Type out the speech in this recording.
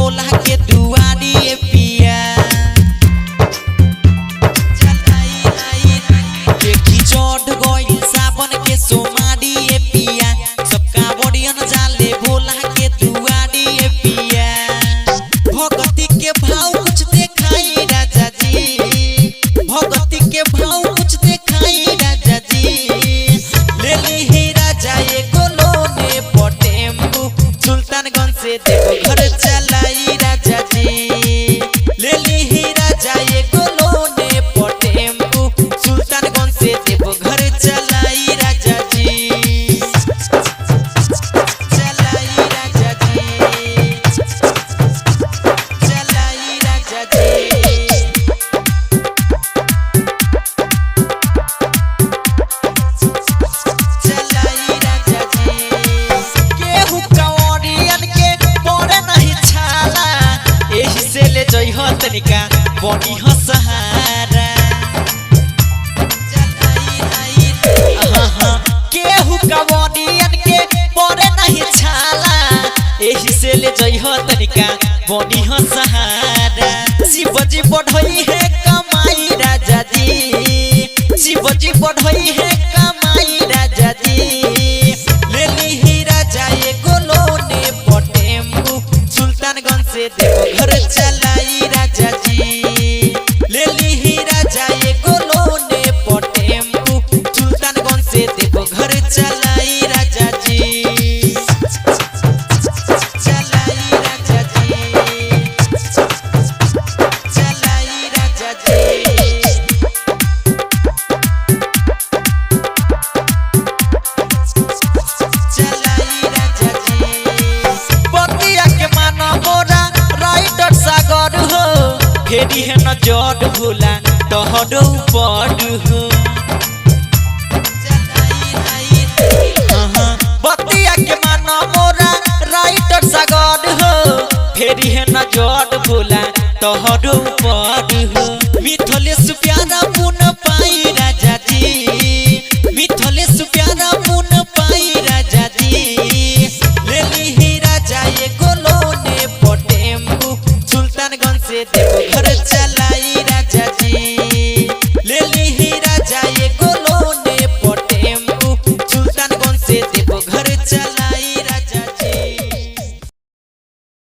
भोला के दुआरी ए पिया। देखी चढ़ गइल सावन के सोमारी ए पिया, सब कांवरियन जाले भोला के दुआरी ए पिया। भगती के भाव कुछ देखाई राजा जी, भगती के भाव कुछ देखाई राजा जी। ले ली राजा एगो लोने पर टेम्पू, सुल्तानगंज से देवघर चलाई राजा जी। ले ली राजा एगो लोने पर टेम्पू, सुल्तानगंज से देवघर चलाई राजा जी। चलाई राजा जी, चलाई राजा जी। चलाई राजा जी। केहू कंवरियन के पड़े नहीं छाला, एही से ले जइह तनिका बनी ह सहारा। केहू कंवरियन के पड़े नहीं छाला, एही से ले जइह तनिका बनी ह सहारा। शिवजी बढ़ई है कमाई राजा जी, शिवजी बढ़ई है कमाई राजा जी। ले ली राजा एगो लोने पर टेम्पू, सुल्तानगंज से देवघर चलाई राजा जी। ले ली राजा एगो लोने पर टेम्पू, सुल्तानगंज से देवघर चलाई राजा जी। चलाई राजा जी, चलाई राजा जी। चलाई राजा जी। बतिया के माना मोरा राइटर सागर हो, फेरी है नजर भोला तोहर ऊपर हो। बतिया के माना मोरा राइटर सागर हो, फेरी है नजर भोला तोहर ऊपर हो। मिथलेश प्यारा पुन पाई राजा जी, मिथलेश प्यारा पुन पाई राजा जी। ले ली राजा एगो लोने पर टेम्पू, सुल्तानगंज से देवघर चल